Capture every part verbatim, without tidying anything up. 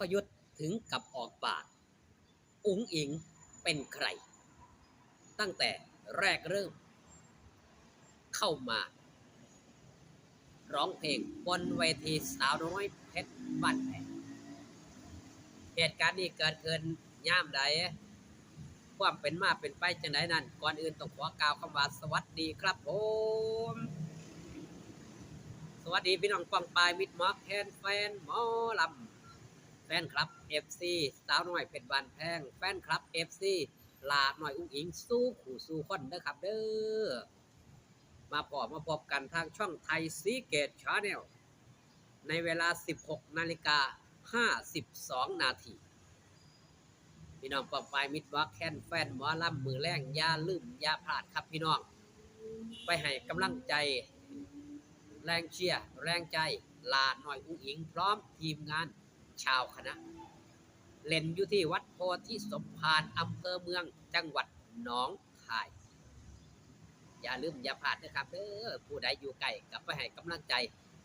ประยุทธ์ถึงกับออกปาก อุ๋งอิ๋งเป็นใคร ตั้งแต่แรกเริ่มเข้ามาร้องเพลงบนเวทีสาวน้อยเพชรบ้านแพง เหตุการณ์นี้เกิดขึ้นยามใด ความเป็นมาเป็นไปจังใดนั้น ก่อนอื่นต้องขอกล่าวคำว่าสวัสดีครับผม สวัสดีพี่น้องป้องปายมิตรหมอแคนแฟนหมอลำ แฟนคลับ เอฟซี สาวน้อยเพชรบ้านแพง แฟนคลับ เอฟซี หล่าน้อยอุ๋งอิ๋งสู่ผู้สู่คนเด้อครับเด้อ มาพ้อมาพบกันทางช่องไทยซีเกตชาแนล ในเวลา สิบหกนาฬิกาห้าสิบสองนาที พี่น้องป้องปายมิตรหมอแคนแฟนหมอลำมื้อแลงอย่าลืมอย่าพลาดครับพี่น้อง ไปให้กำลังใจ แรงเชียร์แรงใจหล่าน้อยอุ๋งอิ๋งพร้อมทีมงานชาวคณะ เล่นอยู่ที่วัดโพธิสมภาร อำเภอเมือง จังหวัดหนองคาย อย่าลืมอย่าพลาดนะครับเด้อ ผู้ใดอยู่ไกลก็ไปให้กำลังใจ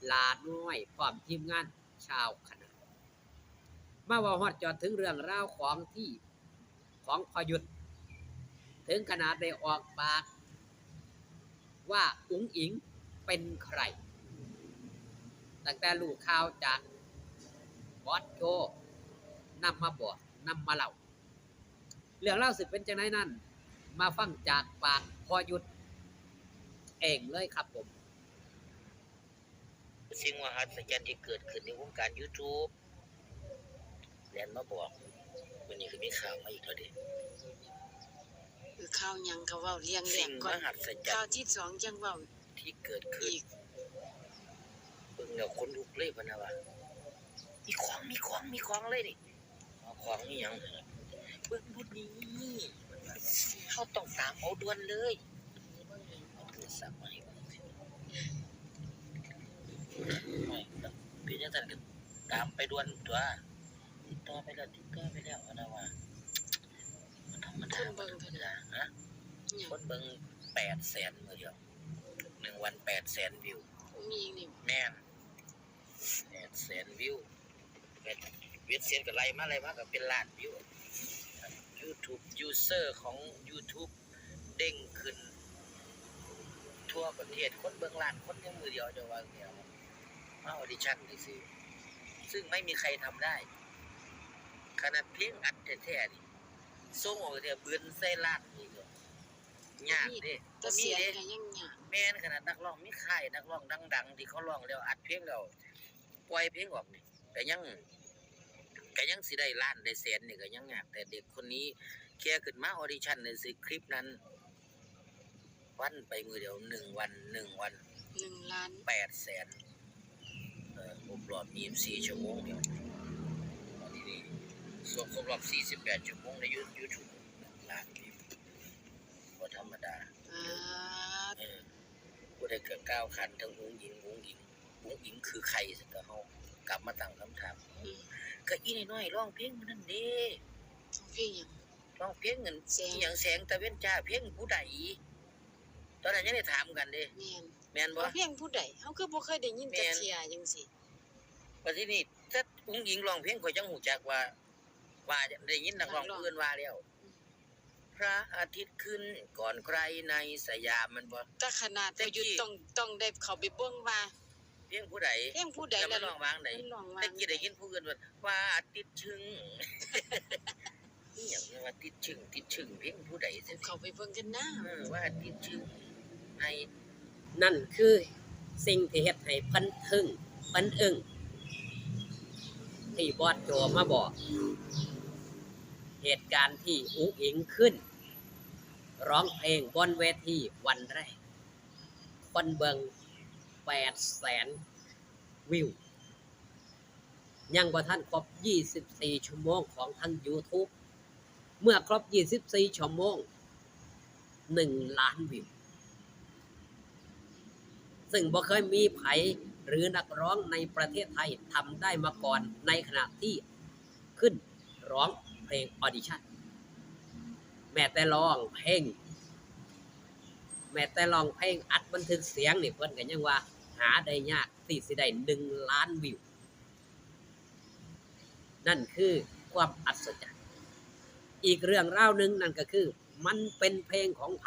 หล่าน้อยพร้อมทีมงานชาวคณะ มาเว้าฮอดจอดถึงเรื่องราวของที่ ของพ่อยุทธ ถึงขนาดได้ออกปากว่าอุ๋งอิ๋งเป็นใคร ตั้งแต่รู้ข่าวจากบอสโจนำมาบอกนำมาเล่า เรื่องราวสิเป็นจังใดนั้น มาฟังจากปากพ่อยุทธเองเลยครับผม สิ่งมหัศจรรย์ที่เกิดขึ้นในวงการ YouTube แล่นมาบอก มื้อนี้ก็มีข่าวมาอีกแล้วเด้ คือข่าวหยังก็เว้าเรียงแรกก่อน สิ่งมหัศจรรย์ ข่าวที่สองจั่งเว้าที่เกิดขึ้นอีก เบิ่งแล้วขนลุกเลย เพิ่นน่ะว่า มีของ มีของ มีของเลยนี่ เอาของอีหยัง เบิ่งดูนี่ เฮาต้องตามเอาด่วนเลย เอาโทรศัพท์มาให้เบิ่ง เป็นจังซั่นก็ตามไปด่วนตั๊ว ติดต่อไปแล้ว ติดต่อไปแล้ว เพิ่นน่ะว่า บ่ธรรมดา คนเบิ่งเท่าใด๋ ฮะ อิหยัง คนเบิ่งแปดแสนมื้อเดียว หนึ่งวันแปดแสนวิว มีอีกนี่ แม่น แปดแสนวิว เบ็ดเสร็จก็ไล่มา ไล่มาก็เป็นล้านวิว YouTube user ของ YouTube เด้งขึ้นทั่วประเทศ คนเบิ่งล้านคนยังมื้อเดียว เจ้าว่าแนว มาออดิชั่นซื่อๆ ซึ่งไม่มีใครทำได้ ขนาดเพลงอัดแท้ๆ นี่ ส่งออกแท้ๆ เบิดใส่ล้านนี่ก็ยากเด้ แต่เสียงก็ยังยาก แม่น ขนาดนักร้องมีค่าย นักร้องดังๆ ที่เขาร้องแล้ว อัดเพลงแล้ว ปล่อยเพลงออกนี่ ก็ยัง ก็ยังสิได้ล้านได้แสนนี่ก็ยังยาก แต่เด็กคนนี้แค่ขึ้นมาออดิชั่นในสิคลิปนั้น วันไปมื้อเดียว หนึ่งวัน หนึ่งวัน หนึ่งล้าน แปดแสน เอ่อ ครบรอบยี่สิบสี่ชั่วโมงเดียว วันนี้นี่ ช่วงครบรอบสี่สิบแปดชั่วโมงในยู YouTube หนึ่งล้านวิว บ่ธรรมดา ป๊าด เออ ผู้ใดก็กล่าวขานถึงอุ๋งอิ๋ง อุ๋งอิ๋ง อุ๋งอิ๋งคือใคร ซั่นก็เฮากลับมาตั้งคำถาม อืม ก็อีน้อยๆ ร้องเพลงมื้อนั้นเด้ ร้องเพลงหยัง ร้องเพลงอัน แสง อิหยังแสงตะเว็นจ้า เพลงผู้ใด ตอนนั้นยังได้ถามกันเด้ แม่น แม่นบ่ ร้องเพลงผู้ใด เฮาคือบ่เคยได้ยินจักเทื่อจังซี่ บัดทีนี้ แต่อุ๋งอิ๋งร้องเพลงข้อยจั่งฮู้จักว่า ว่าได้ยินนักร้อง นักร้อง ผู้อื่นว่าแล้ว อืม พระอาทิตย์ขึ้นก่อนใครในสยาม แม่นบ่ แต่ขนาด แต่กี้ พ่อยุทธต้อง ต้องได้เข้าไปเบิ่งว่า เพลงผู้ใด เพลงผู้ใด แล้วมัน แล้ว ร้องว่าจั่งใด มันร้องว่า แต่กี้ได้ยินผู้อื่นว่า พระอาทิตย์ชึ้ง อีหยังว่าติดชึ้ง ติดชึ้ง เพลงผู้ใด เข้าไปเบิ่งกันนะ เออ พระอาทิตย์ชึ้ง ใน นั่นคือสิ่งที่เฮ็ดให้เพิ่นทึ่ง เพิ่นอึ้ง ที่บอสโจมาบอก เหตุการณ์ที่อุ๋งอิ๋งขึ้นร้องเพลงบนเวทีวันแรก คนเบิ่งแปดแสนวิว ยังบ่ทันครบยี่สิบสี่ชั่วโมงของทาง YouTube เมื่อครบยี่สิบสี่ชั่วโมง หนึ่งล้านวิว ซึ่งบ่เคยมีไผหรือนักร้องในประเทศไทยทำได้มาก่อน ในขณะที่ขึ้นร้องเพลงออดิชั่น แม้แต่ร้องเพลง แม้แต่ร้องเพลงอัดบันทึกเสียงนี่ เพิ่นก็ยังว่าหาได้ยากที่สิได้หนึ่งล้านวิว นั่นคือความอัศจรรย์ อีกเรื่องราวหนึ่งนั่นก็คือ มันเป็นเพลงของไผ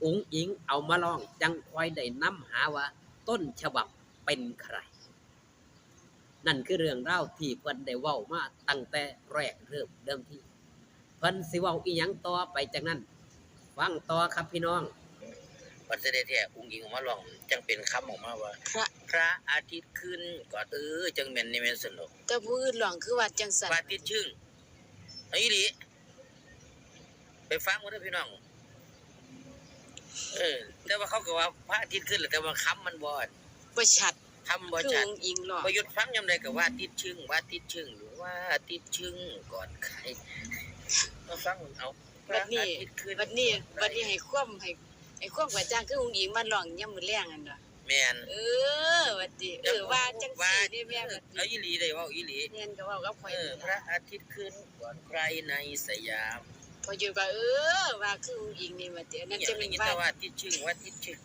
อุ๋งอิ๋งเอามาร้อง จั่งค่อยได้นำหาว่าต้นฉบับเป็นใคร นั่นคือเรื่องราวที่เพิ่นได้เว้ามาตั้งแต่แรกเริ่มเดิมที เพิ่นสิเว้าอิหยังต่อไปจากนั้น ฟังต่อครับพี่น้อง บัดเสด็จแท้ อุ๋งอิ๋งออกมาร้อง จั่งเป็นคำออกมาว่า พระ พระอาทิตย์ขึ้นก่อน เออ จั่งแม่นนี่แม่นสนุก แต่ผู้อื่นร้องคือว่าจั่งซั่น พระอาทิตย์ชึ่ง เอาอีหลี ไปฟังเบิ่งเด้อพี่น้อง เออ แต่ว่าเขาก็ว่าพระอาทิตย์ขึ้นแหละ แต่ว่าคำมันบ่ บ่ชัด คำบ่ชัด คืออุ๋งอิ๋งร้อง ประยุทธ์ฟังยามใดก็ว่าอาทิตย์ชึ่ง ว่าอาทิตย์ชึ่ง หรือว่าอาทิตย์ชึ่งก่อนใคร มาฟังเอา บัดนี้ พระอาทิตย์ขึ้น บัดนี้ ก่อนใคร บัดนี้ให้ความ ให้ ให้ความกระจ่าง คืออุ๋งอิ๋งมาร้องยามมื้อแลงหั่นบ่ แม่น เออ ว่าติ เออ ว่าจั่งซี้เด้แม่ เออ ว่าติ เอาอีหลีเด้ เว้าอีหลี แม่น ก็เว้ากับข้อย เออ นี่ล่ะ พระอาทิตย์ขึ้นก่อนใครในสยาม พออยู่ก็ เออ ว่าคืออุ๋งอิ๋งนี่ ว่าติ อันนั้น เนี่ย จั่งแม่น ได้ยิน ว่า แต่ว่าอาทิตย์ชึ่ง ว่าอาทิตย์ชึ่ง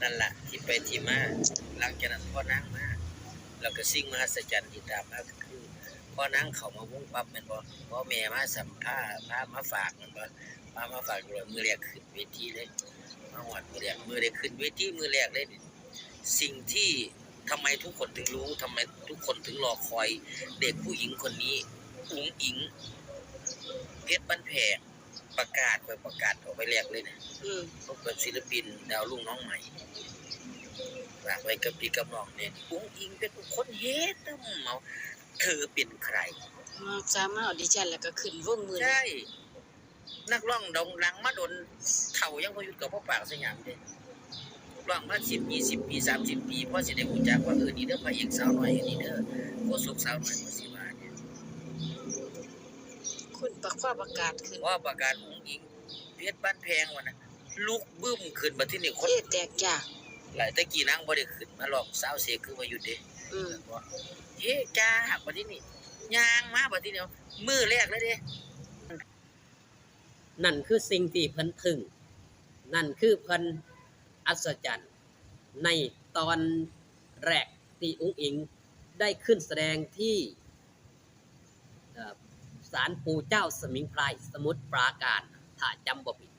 นั่นล่ะ ที่ไปที่มา หลังจากนั้นพอนางมา แล้วก็สิ่งมหัศจรรย์ที่ตามมาก็คือ พอนางเข้ามาวงปั๊บแม่นบ่ พอแม่มาสัมภาษณ์ พามาฝากแม่นบ่ พามาฝากด้วย มื้อแรกขึ้นเวทีเลย มาฮอดมื้อแรก มื้อได้ขึ้นเวทีมื้อแรกเลยนี่ สิ่งที่ทำไมทุกคนถึงรู้ ทำไมทุกคนถึงรอคอยเด็กผู้หญิงคนนี้ อุ๋งอิ๋ง เพชรบ้านแพง ประกาศ ข้อยประกาศออกไปแรกเลยนะ อืม พบกับศิลปินดาวรุ่งน้องใหม่ ฝากไว้กับพี่กับน้องเนี่ย อุ๋งอิ๋งเป็นคนเฮ็ดเด้อ เมา เธอเป็นใคร อ๋อ สามารถออดิชั่นแล้วก็ขึ้นวงมื้อ ใช่ นักร้องโด่งดังมาโดน เฒ่ายังบ่หยุดก็บ่ปากสยามเด้ ร้องมาสิบ ยี่สิบ ปี สามสิบ ปี พอสิได้รู้จักว่า เออ นี่เด้อพระเอกสาวน้อย นี่เด้อโฆษกสาวน้อย พอสิว่าเนี่ย คุณประ ความประกาศขึ้น พอประกาศอุ๋งอิ๋ง เพชรบ้านแพงว่านะ ลุกบึ้มขึ้น บัดทีนี้คน เฮแตกจ้า หลาย แต่กี้นางบ่ได้ขึ้นมาร้องซาวเซกคือประยุทธ์เด้ อืม เฮจ้า บัดทีนี้ย่างมา บัดทีนี้มื้อแรกเลยเด้ นั่นคือสิ่งที่เพิ่นทึ่ง นั่นคือเพิ่นอัศจรรย์ ในตอนแรกที่อุ๋งอิ๋งได้ขึ้นแสดงที่ เอ่อ ศาลปู่เจ้าสมิงพราย สมุทรปราการ ถ้าจำบ่ผิด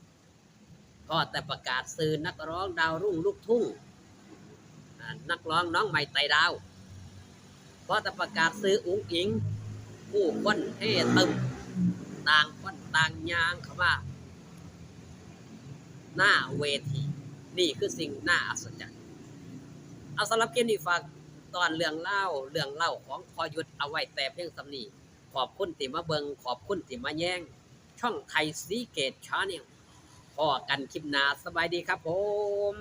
พอแต่ประกาศชื่อนักร้องดาวรุ่งลูกทุ่ง อ่า นักร้องน้องใหม่ไต่ดาว พอแต่ประกาศชื่ออุ๋งอิ๋ง ผู้คนเฮตึม ต่างคนต่างย่างเข้ามาหน้าเวที นี่คือสิ่งน่าอัศจรรย์ เอา สำหรับคลิปนี้ฝากตอนเรื่องราว เรื่องเล่าของพ่อยุทธเอาไว้แต่เพียงส่ำนี้ ขอบคุณที่มาเบิ่ง ขอบคุณที่มาแยง ช่องไทยซีเกตแชนแนล พ้อกันคลิปหน้า สบายดีครับผม